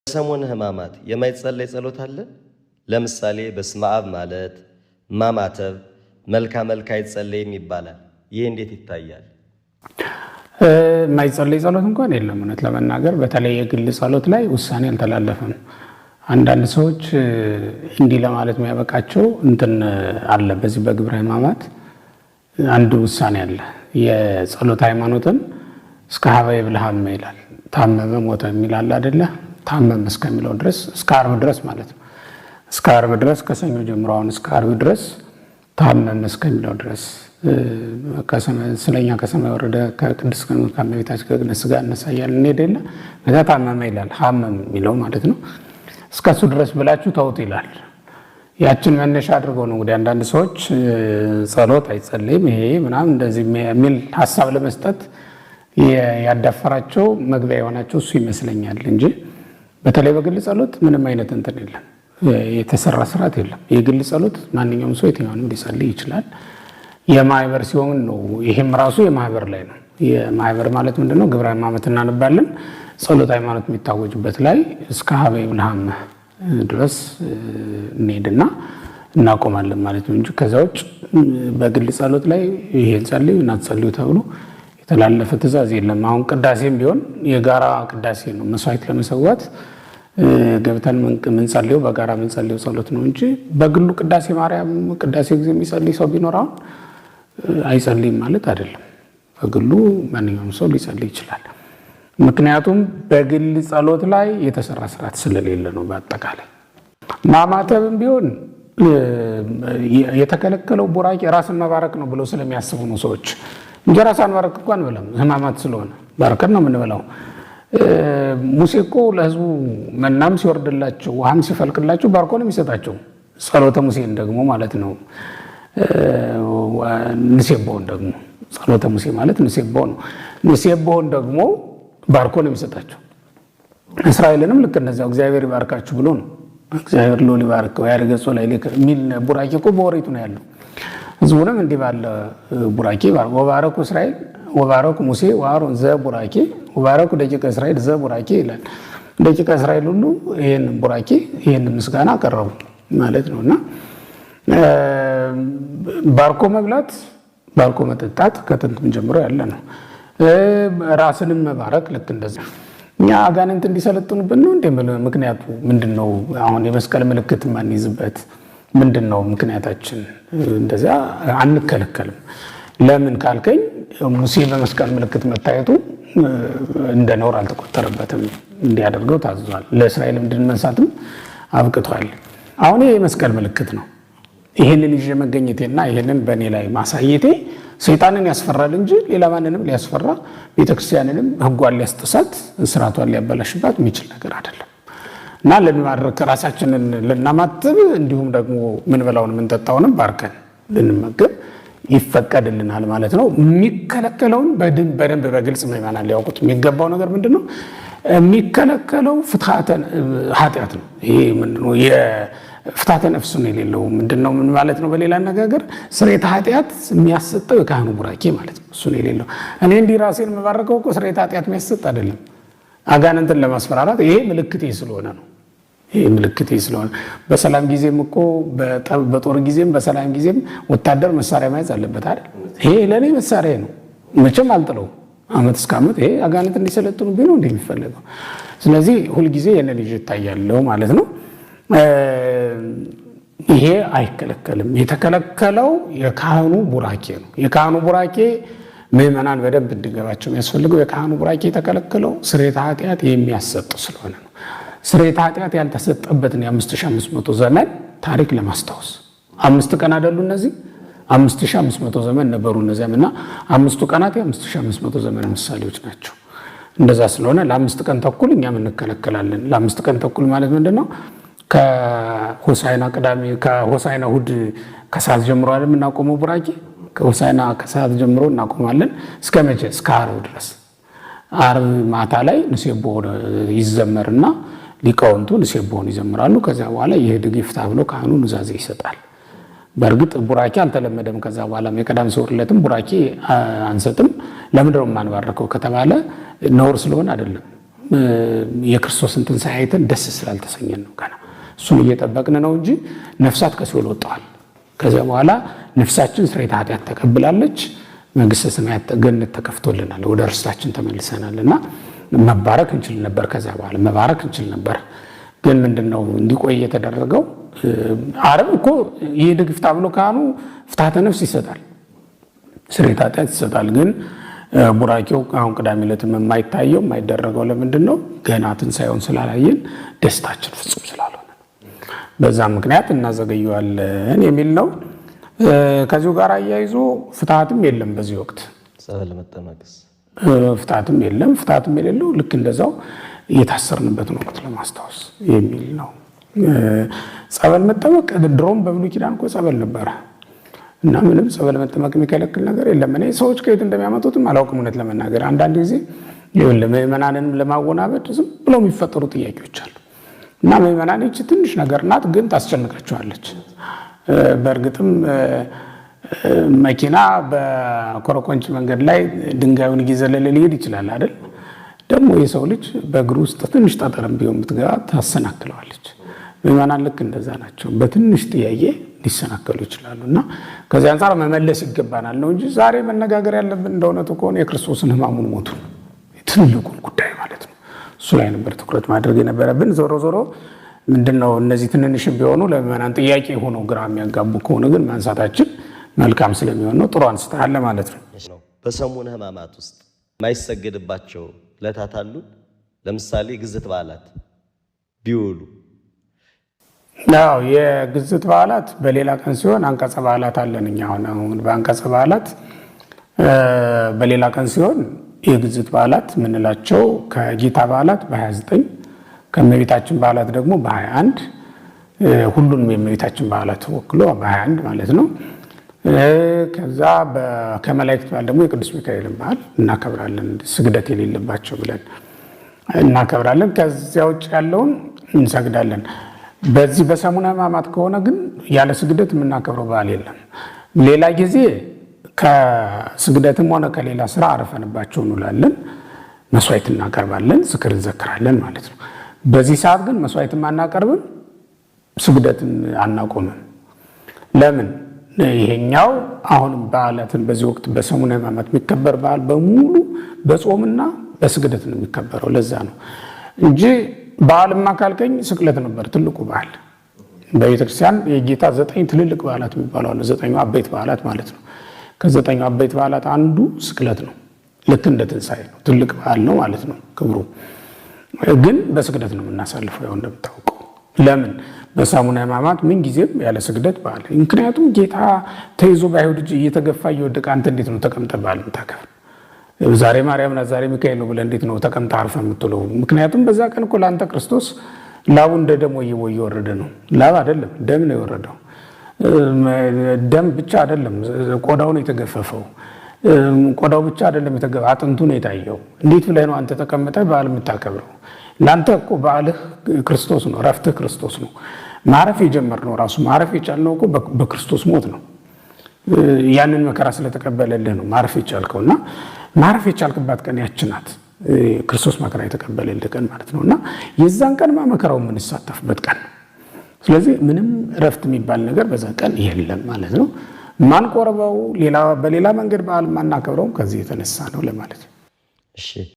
በሰሙነ ሕማማት የማይጸለይ ጸሎት አለ? ለምሳሌ በስመ አብ ማለት፣ ማማተብ፣ መልካ መልካ አይጸለይም ይባላል። ይህ እንዴት ይታያል? የማይጸለይ ጸሎት እንኳን የለም። እውነት ለመናገር በተለይ የግል ጸሎት ላይ ውሳኔ አልተላለፈም። አንዳንድ ሰዎች እንዲህ ለማለት የሚያበቃቸው እንትን አለ። በዚህ በግብረ ሕማማት አንድ ውሳኔ አለ። የጸሎት ሃይማኖትን እስከ ሀበ ይብልሃመ ይላል። ታመመ ሞተ የሚል አለ አይደለ? ታመመ እስከሚለው ድረስ እስከ ዓርብ ድረስ ማለት ነው። እስከ ዓርብ ድረስ ከሰኞ ጀምሮ አሁን እስከ ዓርብ ድረስ ታመመ እስከሚለው ድረስ ስለኛ ከሰማይ ወረደ ከቅድስት ከእመቤታችን ከግነት ሥጋ እነሳ እያልን እንሄድ የለ ከዚያ ታመመ ይላል። ሀመም የሚለው ማለት ነው። እስከሱ ድረስ ብላችሁ ተውት ይላል። ያችን መነሻ አድርገው ነው እንግዲህ አንዳንድ ሰዎች ጸሎት አይጸልይም ይሄ ምናምን እንደዚህ የሚል ሀሳብ ለመስጠት ያዳፈራቸው መግቢያ የሆናቸው እሱ ይመስለኛል እንጂ በተለይ በግል ጸሎት ምንም አይነት እንትን የለም፣ የተሰራ ስርዓት የለም። የግል ጸሎት ማንኛውም ሰው የትኛውንም ሊጸልይ ይችላል። የማህበር ሲሆን ነው። ይሄም ራሱ የማህበር ላይ ነው። የማህበር ማለት ምንድነው? ግብረ ሕማማት እናነባለን። ጸሎት ሃይማኖት የሚታወጅበት ላይ እስከ ሀበ ይብልሃም ድረስ እንሄድና እናቆማለን ማለት ነው እንጂ ከዛ ውጭ በግል ጸሎት ላይ ይሄን ጸልዩ እናትጸልዩ ተብሎ የተላለፈ ትእዛዝ የለም። አሁን ቅዳሴም ቢሆን የጋራ ቅዳሴ ነው። መስዋዕት ለመሰዋት ገብተን ምንጸልየው በጋራ ምንጸልየው ጸሎት ነው እንጂ በግሉ ቅዳሴ ማርያም ቅዳሴ ጊዜ የሚጸልይ ሰው ቢኖር አሁን አይጸልይም ማለት አይደለም። በግሉ ማንኛውም ሰው ሊጸልይ ይችላል። ምክንያቱም በግል ጸሎት ላይ የተሰራ ስርዓት ስለሌለ ነው። በአጠቃላይ ማማተብም ቢሆን የተከለከለው ቡራኬ ራስን መባረክ ነው ብለው ስለሚያስቡ ነው ሰዎች። እንጀራ ሳንባረክ እኮ አንበላም፣ ሕማማት ስለሆነ ባርከን ነው የምንበላው። ሙሴ እኮ ለሕዝቡ መናም ሲወርድላቸው ውሃም ሲፈልቅላቸው ባርኮ ነው የሚሰጣቸው። ጸሎተ ሙሴን ደግሞ ማለት ነው። ንሴቦውን ደግሞ ጸሎተ ሙሴ ማለት ንሴቦ ነው። ንሴቦውን ደግሞ ባርኮ ነው የሚሰጣቸው። እስራኤልንም ልክ እነዚያው እግዚአብሔር ይባርካችሁ ብሎ ነው። እግዚአብሔር ሎል ይባርከው ያርገጾ ላይ የሚል ቡራኬ እኮ በኦሪቱ ነው ያለው። ህዝቡንም እንዲህ ባለ ቡራኬ ወባረኩ እስራኤል ወባረኩ ሙሴ ወአሮን ዘ ቡራኬ ወባረኩ ደቂቀ እስራኤል ዘ ቡራኬ ይላል። ደቂቀ እስራኤል ሁሉ ይህን ቡራኬ ይህን ምስጋና አቀረቡ ማለት ነው። እና ባርኮ መብላት ባርኮ መጠጣት ከጥንትም ጀምሮ ያለ ነው። ራስንም መባረክ ልክ እንደዚህ እኛ አጋንንት እንዲሰለጥኑብን ነው እንዴ? ምክንያቱ ምንድን ነው? አሁን የመስቀል ምልክት የማንይዝበት ምንድን ነው ምክንያታችን? እንደዚያ አንከለከልም። ለምን ካልከኝ ሙሴ በመስቀል ምልክት መታየቱ እንደ ነውር አልተቆጠረበትም። እንዲያደርገው ታዝዟል። ለእስራኤልም ድል መንሳትም አብቅቷል። አሁን ይሄ የመስቀል ምልክት ነው። ይህንን ይዤ መገኘቴና ይህንን በእኔ ላይ ማሳየቴ ሰይጣንን ያስፈራል እንጂ ሌላ ማንንም ሊያስፈራ ቤተክርስቲያንንም ሕጓን ሊያስጥሳት ስርዓቷን ሊያበላሽባት የሚችል ነገር አይደለም። እና ልንባርክ ራሳችንን ልናማትብ እንዲሁም ደግሞ ምንበላውን ምንጠጣውንም ባርከን ልንመገብ ይፈቀድልናል ማለት ነው። የሚከለከለውን በደንብ በግልጽ ምዕመናን ሊያውቁት የሚገባው ነገር ምንድን ነው? የሚከለከለው ፍትሐተ ኃጢአት ነው። ይሄ ምንድነው? የፍትሐተ ነፍስ ነው የሌለው ምንድነው? ምን ማለት ነው? በሌላ አነጋገር ስርየተ ኃጢአት የሚያሰጠው የካህኑ ቡራኬ ማለት ነው። እሱ ነው የሌለው። እኔ እንዲህ ራሴን የምባረከው እኮ ስርየተ ኃጢአት የሚያሰጥ አይደለም፣ አጋንንትን ለማስፈራራት ይሄ ምልክቴ ስለሆነ ነው። ይሄ ምልክቴ ስለሆነ በሰላም ጊዜም እኮ በጦር ጊዜም በሰላም ጊዜም ወታደር መሳሪያ መያዝ አለበት አይደል? ይሄ ለእኔ መሳሪያ ነው፣ መቼም አልጥለውም። ዓመት እስከ ዓመት ይሄ አጋንንት እንዲሰለጥኑብኝ ነው እንደ የሚፈለገው። ስለዚህ ሁልጊዜ የኔ ልጅ ይታያለው ማለት ነው። ይሄ አይከለከልም። የተከለከለው የካህኑ ቡራኬ ነው። የካህኑ ቡራኬ ምዕመናን በደንብ እንዲገባቸው የሚያስፈልገው የካህኑ ቡራኬ የተከለከለው ስርየተ ኃጢአት የሚያሰጥ ስለሆነ ነው። ስርየተ ኃጢአት ያልተሰጠበትን የ5500 ዘመን ታሪክ ለማስታወስ አምስት ቀን አይደሉ እነዚህ 5500 ዘመን ነበሩ። እነዚያም እና አምስቱ ቀናት የ5500 ዘመን ምሳሌዎች ናቸው። እንደዛ ስለሆነ ለአምስት ቀን ተኩል እኛም እንከለከላለን። ለአምስት ቀን ተኩል ማለት ምንድን ነው? ከሆሳዕና ቅዳሜ ከሆሳዕና እሑድ ከሰዓት ጀምሮ አይደል የምናቆመው ቡራኬ? ከሆሳዕና ከሰዓት ጀምሮ እናቆማለን። እስከ መቼ? እስከ ዓርብ ድረስ። ዓርብ ማታ ላይ ንሴቦ ይዘመርና ሊቃውንቱ ንሴቦን ይዘምራሉ። ከዚያ በኋላ ይህድግ ይፍታ ብሎ ካህኑ ኑዛዜ ይሰጣል። በእርግጥ ቡራኬ አልተለመደም። ከዛ በኋላ የቀዳም ስዑር ዕለትም ቡራኬ አንሰጥም። ለምንድነው የማንባርከው ከተባለ ነውር ስለሆነ አይደለም። የክርስቶስን ትንሣኤ አይተን ደስ ስላልተሰኘን ነው። ገና እሱን እየጠበቅን ነው እንጂ ነፍሳት ከሲኦል ወጥተዋል። ከዚያ በኋላ ነፍሳችን ስርየተ ኃጢአት ተቀብላለች። መንግሥተ ሰማያት ገነት ተከፍቶልናል። ወደ ርስታችን ተመልሰናል እና መባረክ እንችል ነበር። ከዚያ በኋላ መባረክ እንችል ነበር። ግን ምንድነው እንዲቆይ የተደረገው? ዓርብ እኮ ይህ ድግፍታ ብሎ ካህኑ ፍትሐተ ነፍስ ይሰጣል፣ ስርየተ ኃጢአት ይሰጣል። ግን ቡራኬው አሁን ቅዳሜ ዕለትም የማይታየው የማይደረገው ለምንድን ነው? ገና ትንሣኤውን ስላላየን ደስታችን ፍጹም ስላልሆነ በዛ ምክንያት እናዘገየዋለን የሚል ነው። ከዚሁ ጋር አያይዞ ፍትሐትም የለም በዚህ ወቅት ጸበል መጠመቅስ ፍትሐትም የለም። ፍትሐትም የሌለው ልክ እንደዛው የታሰርንበትን ወቅት ለማስታወስ የሚል ነው። ጸበል መጠመቅ ድሮም በብሉይ ኪዳን እኮ ጸበል ነበረ እና ምንም ጸበል መጠመቅ የሚከለክል ነገር የለም። እኔ ሰዎች ከየት እንደሚያመጡትም አላውቅም፣ እውነት ለመናገር አንዳንድ ጊዜ ምዕመናንንም ለማወናበድ ዝም ብለው የሚፈጠሩ ጥያቄዎች አሉ እና ምዕመናን ይህች ትንሽ ነገር ናት፣ ግን ታስጨንቃቸዋለች። በእርግጥም መኪና በኮረኮንች መንገድ ላይ ድንጋዩን እየዘለለ ሊሄድ ይችላል አይደል? ደግሞ የሰው ልጅ በእግሩ ውስጥ ትንሽ ጠጠርም ቢሆን ብትገባ ታሰናክለዋለች። ምዕመናን ልክ እንደዛ ናቸው። በትንሽ ጥያቄ ሊሰናከሉ ይችላሉ። እና ከዚህ አንጻር መመለስ ይገባናል ነው እንጂ ዛሬ መነጋገር ያለብን እንደ እውነቱ ከሆነ የክርስቶስን ሕማሙን ሞቱን ትልቁን ጉዳይ ማለት ነው። እሱ ላይ ነበር ትኩረት ማድረግ የነበረብን። ዞሮ ዞሮ ምንድነው እነዚህ ትንንሽም ቢሆኑ ለምዕመናን ጥያቄ ሆነው ግራ የሚያጋቡ ከሆነ ግን ማንሳታችን መልካም ስለሚሆን ነው። ጥሩ አንስተሃል ማለት ነው። በሰሙነ ሕማማት ውስጥ የማይሰገድባቸው ዕለታት አሉ። ለምሳሌ ግዝት በዓላት ቢውሉ አዎ የግዝት በዓላት በሌላ ቀን ሲሆን አንቀጸ በዓላት አለን እኛ አሁን አሁን በአንቀጸ በዓላት በሌላ ቀን ሲሆን የግዝት በዓላት የምንላቸው ከጌታ በዓላት በ29 ከእመቤታችን በዓላት ደግሞ በ21 ሁሉንም የእመቤታችን በዓላት ወክሎ በ21 ማለት ነው። ከዛ ከመላእክት በዓል ደግሞ የቅዱስ ሚካኤልን በዓል እናከብራለን። ስግደት የሌለባቸው ብለን እናከብራለን። ከዚያ ውጭ ያለውን እንሰግዳለን። በዚህ በሰሙነ ሕማማት ከሆነ ግን ያለ ስግደት የምናከብረው በዓል የለም። ሌላ ጊዜ ከስግደትም ሆነ ከሌላ ስራ አርፈንባቸው እንውላለን። መስዋዕት እናቀርባለን፣ ዝክር እንዘክራለን ማለት ነው። በዚህ ሰዓት ግን መስዋዕትም አናቀርብም፣ ስግደትም አናቆምም። ለምን? ይሄኛው አሁንም በዓላትን በዚህ ወቅት በሰሙነ ሕማማት የሚከበር በዓል በሙሉ በጾምና በስግደት ነው የሚከበረው። ለዛ ነው እንጂ በዓልማ ካልከኝ ስቅለት ነበር ትልቁ በዓል። በቤተክርስቲያን የጌታ 9 ትልልቅ በዓላት የሚባሉ አሉ። 9 አበይት በዓላት ማለት ነው። ከ9 አበይት በዓላት አንዱ ስቅለት ነው። ልክ እንደ ትንሣኤ ነው፣ ትልቅ በዓል ነው ማለት ነው። ክብሩ ግን በስግደት ነው የምናሳልፈው፣ ያው እንደምታውቀው። ለምን በሰሙነ ሕማማት ምን ጊዜም ያለ ስግደት በዓል? ምክንያቱም ጌታ ተይዞ በአይሁድ እጅ እየተገፋ እየወደቀ አንተ እንዴት ነው ተቀምጠህ በዓል የምታከብር? ዛሬ ማርያም ናት ዛሬ ሚካኤል ነው ብለህ እንዴት ነው ተቀምጠህ አርፈህ የምትውለው? ምክንያቱም በዛ ቀን እኮ ለአንተ ክርስቶስ ላቡ እንደ ደም እየወረደ ነው። ላብ አይደለም ደም ነው የወረደው። ደም ብቻ አይደለም ቆዳው ነው የተገፈፈው። ቆዳው ብቻ አይደለም የተገፈፈው፣ አጥንቱ ነው የታየው። እንዴት ብለህ ነው አንተ ተቀምጠህ በዓል የምታከብረው? ለአንተ እኮ በዓልህ ክርስቶስ ነው፣ እረፍትህ ክርስቶስ ነው። ማረፍ የጀመርነው ራሱ ማረፍ የቻልነው እኮ በክርስቶስ ሞት ነው። ያንን መከራ ስለተቀበለልህ ነው ማረፍ የቻልከው። እና ማረፍ የቻልክባት ቀን ያች ናት፣ ክርስቶስ መከራ የተቀበለልህ ቀን ማለት ነው። እና የዛን ቀን መከራው የምንሳተፍበት ቀን ነው። ስለዚህ ምንም እረፍት የሚባል ነገር በዛ ቀን የለም ማለት ነው። ማንቆርበው በሌላ መንገድ በዓል ማናከብረውም ከዚህ የተነሳ ነው ለማለት ነው። እሺ።